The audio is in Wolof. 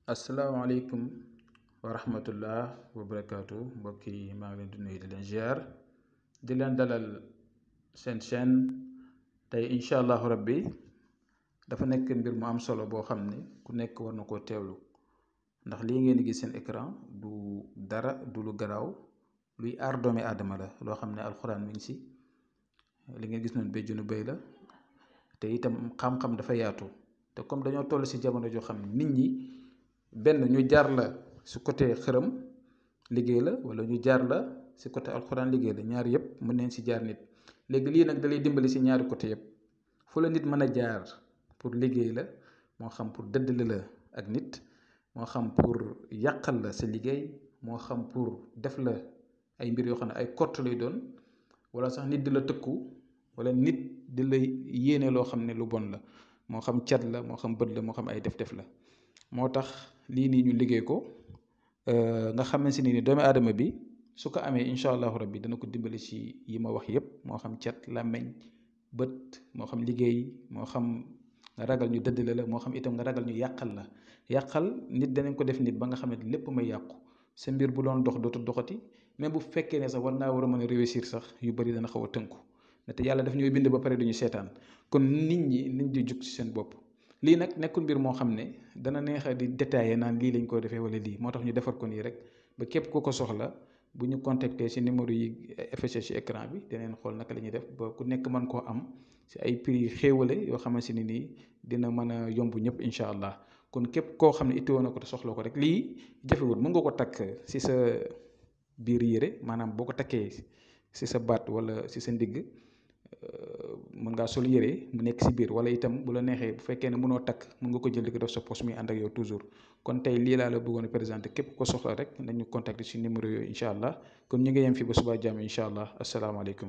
asalaamaaleykum wa rahmatullah wa barakaatu mbokk yi maa ngi leen di nuyu di leen ziar di leen dalal seen chaîne tey incha allahu rabbi dafa nekk mbir mu am solo boo xam ne ku nekk war na koo teewlu ndax lii ngeen di gis seen écran du dara du lu garaaw luy aar doomi aadama la loo xam ne alxuraan mi ngi si li ngeen gis noonu béjjunu béy la te itam xam-xam dafa yaatu te comme dañoo toll si jamono joo xam ne nit ñi benn ñu jaar la si côté xërëm liggéey la wala ñu jaar la si côté alxuraan liggéey la ñaar yëpp mën neen si jaar nit léegi lii nag dalay dimbali si ñaari côté yëpp fu la nit mën a jaar pour liggéey la moo xam pour dëddale la ak nit moo xam pour yàqal la sa liggéey moo xam pour def la ay mbir yoo xam ne ay kott lay doon wala sax nit di la tëkku wala nit di la yéene loo xam ne lu bon la moo xam cat la moo xam bët la moo xam ay def-def la moo tax lii nii ñu liggéey ko nga xamante ni doomu aadama bi su ko amee incha allahu rabbi dana ko dimbali ci yi ma wax yépp moo xam cat làmmeñ bët moo xam liggéey moo xam nga ragal ñu dëddale la moo xam itam nga ragal ñu yàqal la yàqal nit danañ ko def nit ba nga xam ne lépp may yàqu sa mbir bu doon dox dootul doxati même bu fekkee ne sax war ngaa war a mën a réussir sax yu bari dana xaw a tënku te yàlla daf ñooy bind ba pare duñu seetaan kon nit ñi nañ di jug ci seen bopp lii nag nekkul mbir moo xam ne dana neexa di détaillé naan lii lañ ko defee wala lii moo tax ñu defar ko nii rek ba képp ku ko soxla bu ñu contacter ci numéro yi affiché ci écran bi daneen xool naka la ñuy def ba ku nekk mën koo am ci ay prix xéewale yoo xamante ni nii dina mën a yomb ñëpp incha allah kon képp koo xam ne itteewoo na ko te soxla ko rek lii jafewul mën nga ko takk ci sa biir yére maanaam boo ko takkee ci sa baat wala ci sa ndigg mën ngaa sol yére mu nekk si biir wala itam bu la neexee bu fekkee ne mënoo takk mën nga ko jël di ko def sa poche muy ànd ak yow toujours kon tey lii laa la bëggoon a présenter képp ko soxla rek nañu contacter si numéro yooyu incha allah kon ñu ngi yem fi ba suba jàmm incha allah asalaamaaleykum